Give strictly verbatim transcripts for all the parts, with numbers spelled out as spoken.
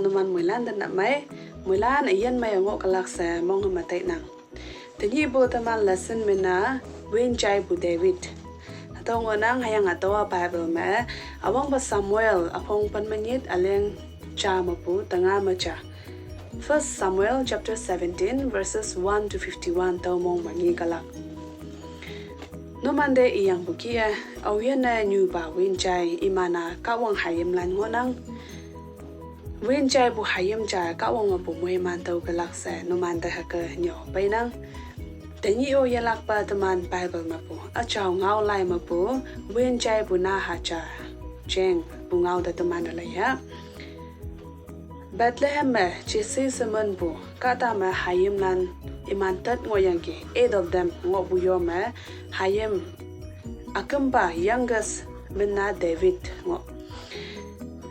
Teman moilan te nap mei, moilan ayen mei ngoh kelak she mong hem tei nang. Tenyih pu teman lesson mina, wen jai pu David. Hatüo ngohnang hüyange taowa Bible me, üwangpa Samuel üpong pen me nyit üleng ja mepu tenga me ja. First Samuel chapter seventeen, verses one to fifty-one tüo mong me nge kelak. Numante iyangpu kih-e, aoyinne nyupa wen jai iman-a Kahwang hayimlan ngohnang. Wen jaipu hayim ja Kahwang mepu moiman tüo kelak she numante hüke nyüo peinang. Tenyih-o yelakpa teman Bible mepu, üjao ngao lai mepu, wen jaipu naha ja jeng pu ngao te teman-e lei ya. Bethlehem me Jesse she minpu kahta me hayimlan iman tet ngohyangki, eight of them ngohpu yo me hayim ükümpa youngest mina David ngoh.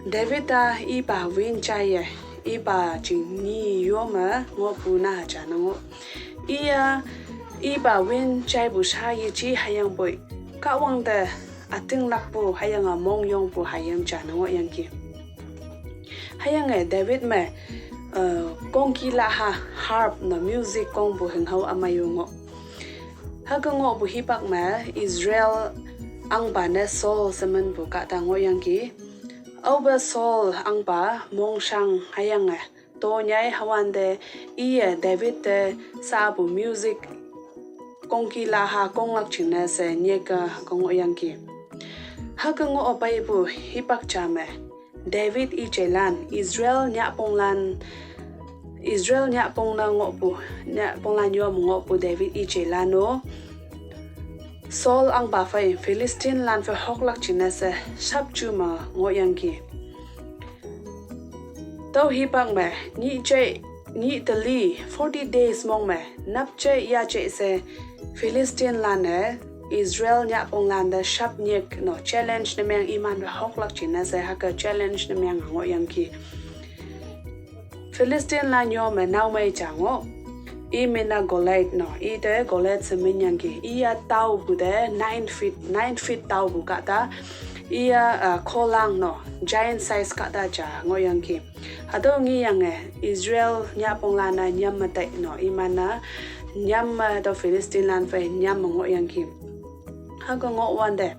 David-a ipa wen jaiye, ipa jing nyi yo me ngohpu naha ja ne ngoh. Iye, ipa wen jaipu sha yeji hüyangpoi, Kahwang te ütinglakpu hüyange mongyongpu hayim ja ne ngohyangki. Hüyange David me, eh, kongki laha harp ne music kongpu hünghao ümei-o ngoh. Hüke ngohpu hipak me Israel ahngpa ne Saul she minpu kahta ngohyangki. Aope Saul ahngpa mongshang hüyange tonyai hüwante iye David te sapu music kongki laha konglak jingne she nyeke hüke ngohyangki. Hüke ngoh peipu hipak ja me David ijeilan, Israel nyahponglan, Israel nyahpong ne ngohpu, nyahponglan yo me ngohpu David ijeilan-o Saul ahngpa phei Philistinelan phei hoklak jingne she shapju me ngohyangki. Tüo hipak me, nyih jei, nyih teli, forty days mong me, nap jei ya jei she, Philistinelan-e, Israel nyahponglan te shap nyik no challenge ne meng iman-e hoklak jingne she hüke challenge ne meng ngohyangki. Philistinelan yo me naomei ja ngoh, i mina Goliath no, ite Goliath she minyangki, iya taopu te nine feet, nine feet taopu kahta, iya, uh, kholang no, giant size kahta ja ngohyangki. Hatüo ngeyange Israel nyahponglan-a nyam me tai no, iman-a nyam me hatüo Philistinelan phei nyam me ngohyangki. Hüke ngohwante,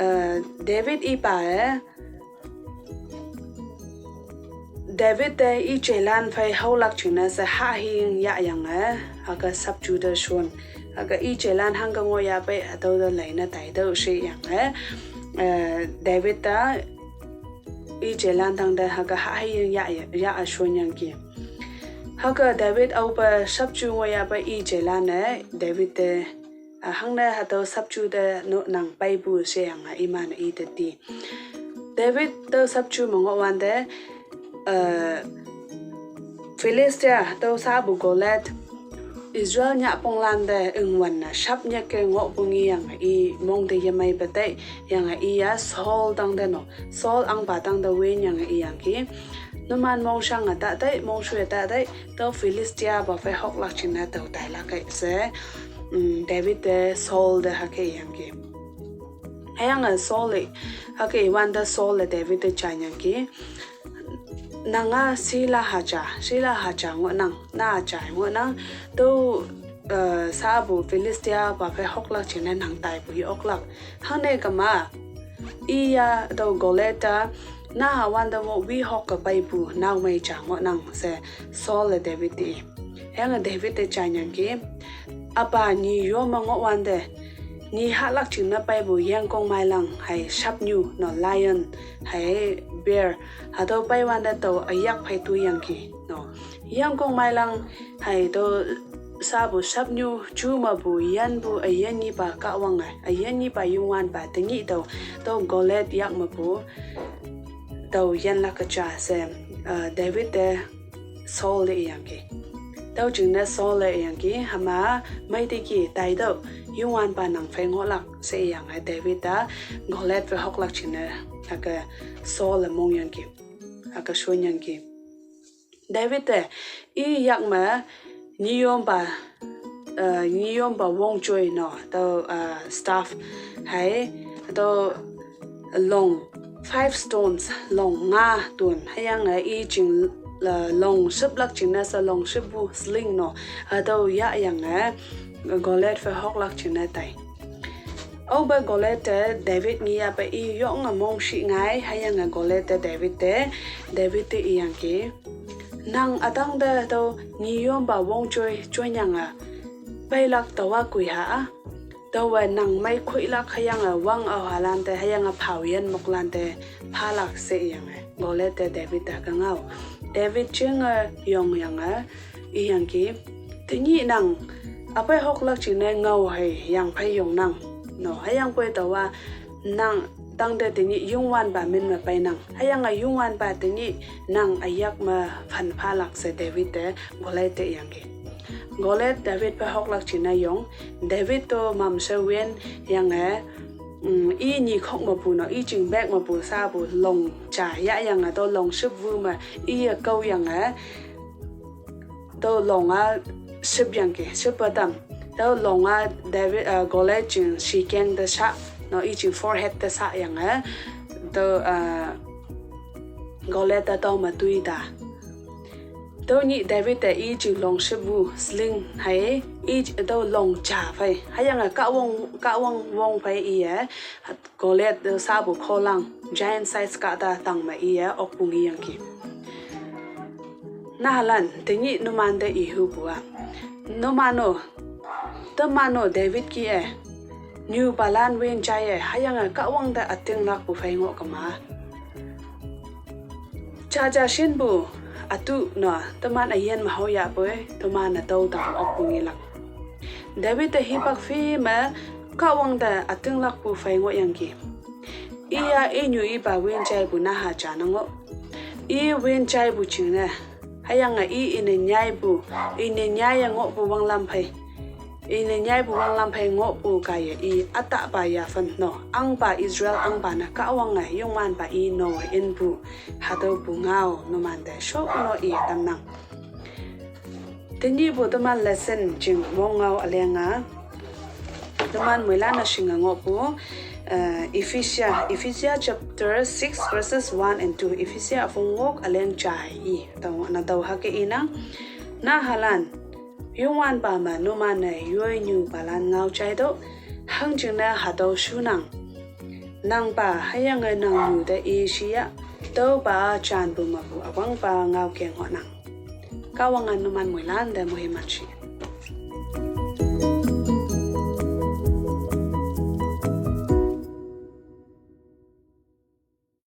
eh, David ipa-e, David te ijeilan phei haolak jingne she hahhing yahyange, hüke shapju te shon. Hüke ijeilan hangke ngohyah pei hatüo te leine taitüoh sheyange, eh, David te ijeilan tangte hüke hahhing yah, yah shonyangki. Hüke David aope shapju ngohyah pei ijeilan-e David te, ah, hangne hatüo shapju te no nang peipu sheyange iman-e ite ti. David tüo shapju me ngohwante, eh, Philistia tüo sapu Goliath, Israel nyahponglan te üngwün-e shap nyeke ngohpu ngeyange i mong te yemeipe tei, yange iya Saul tangte no, Saul ahngpa tangte wenyange iyangki. Numan mongshange ta tei, mongshuwe ta tei, tüo Philistiapa phei hoklak jingne tao tailak kei she, mm, David te Saul te hüke iyangki. Hüyange Saul-e, hüke iwante Saul-e David te janyangki. Nanga shila haja, shila haja ngohnang, na ja ngohnang, tüo, eh, sapu Philistiapa phei hoklak jingne nang taipu ye-oklak. Hangne kema, iya tüo Goliath-a, naha wante mo wi hokke peipu naomei ja ngohnang she Saul-e David te i. Hüyange David te janyangki, üpa nyi yo me ngohwante, nyi hahlak jingne peipu yengkong meilang hei shapnyu no lion, hei bear, hatüo peiwante tao üyak phei toiyangki no. Yengkong meilang hei tüo sapu shapnyu ju mepu yinpu üyin nyipa Kahwange, üyin nyipa Youngwanpa tenyih tao, tüo Goliath yak mepu tao yinlak ke ja she, eh, David te Saul te iyangki. Tüo jingne Saul te iyangki, hüma meiteki taitüoh, Youngwanpa nang phei ngohlak she iyange David-a Goliath phei hoklak jingne, hüke Saul-e mongyangki, hüke shonyangki. David te i yak me nyiyompa, eh, nyiyompa wongjoi no, tüo, eh, staff, hei, tüo long, five stones, long nga tun, hüyange i jing, uh, long shiplak jingne she long shippu sling no, hatüo yahyange Goliath phei hoklak jingne tai. Aope Goliath te David ngeyape i yonge mongshih ngai, hüyange Goliath te David te, David te iyangki, nang ütangte tüo ngeyompa wongjoi jonyange peilak taowa kui ha-a. Taowe nang mei khoilak hüyange wang aohalan te hüyange phaoyin moklan te phalak she iyange Goliath te David te kangao. David jinge yongyange iyangki, tenyih nang üpei hoklak jingne ngao hei yangphei yongnang, no, hüyangpoi taowa nang tangte tenyih Youngwanpa min me peinang, hüyange Youngwanpa tenyih nang üyak me phan phalak she David te Goliath te iyangki. Goliath David phei hoklak jingne yong, David to mamshe win yange, mm, i nyi khok mepu no, i jing bag mepu sapu long ja yahyange tüo long shippu me iye kaoyange tüo long-a shipyangki, shippa tam. Tüo long-a David, uh, Goliath jing shikeng te sha, no, i jing forehead te shayange, tüo, uh, Goliath te tüo me toi ta. Tüo nyih David te i jing long shippu sling hei, i tüo long ja phei, hüyange kahwang, kahwang wong phei iye Goliath te sapu kholang, giant size kahta tang me iye okpu ngeyangki. Nahalan, tenyih numan te ihupu-a, numan-o, teman-o David kih-e, nyupalan win jaiye hüyange kahwang te ütinglakpu phei ngoh kema, jaja shinpu ütu no, teman üyin me haoyahpoi teman-e tüo tang okpu ngelak. David te hipak phi me kahwang te ütinglakpu phei ngohyangki. Iya inyu ipa win jaipu naha ja ne ngoh. I win jaipu jingne, hüyange i ine nyaipu, ine nyaiye ngohpu wanglam phei, ine nyaipu wanglam phei ngohpu kaiye i ütahpa yaphen no, ahngpa Israel ahngpa ne kahwange Youngwanpa i no inpu, hatüopu ngao numante shok no i tamnang. Tenyihpu teman lesson jing mong ngao üleng-a, teman moilan-e shinge ngohpu, uh, Ephesia, Ephesia chapter six verses one and two, Ephesia üpong wok üleng ja i, tao, na tao hüke inang, nahalan, Youngwanpa me numan-e yoinyupalan ngao jaitüoh, hangjingne hatüo shunang. Nangpa hüyange nangnyu te i shiya, tüopa janpu mepu üwangpa ngaokeng ngohnang. Kahwange numan moilan te moiman shi.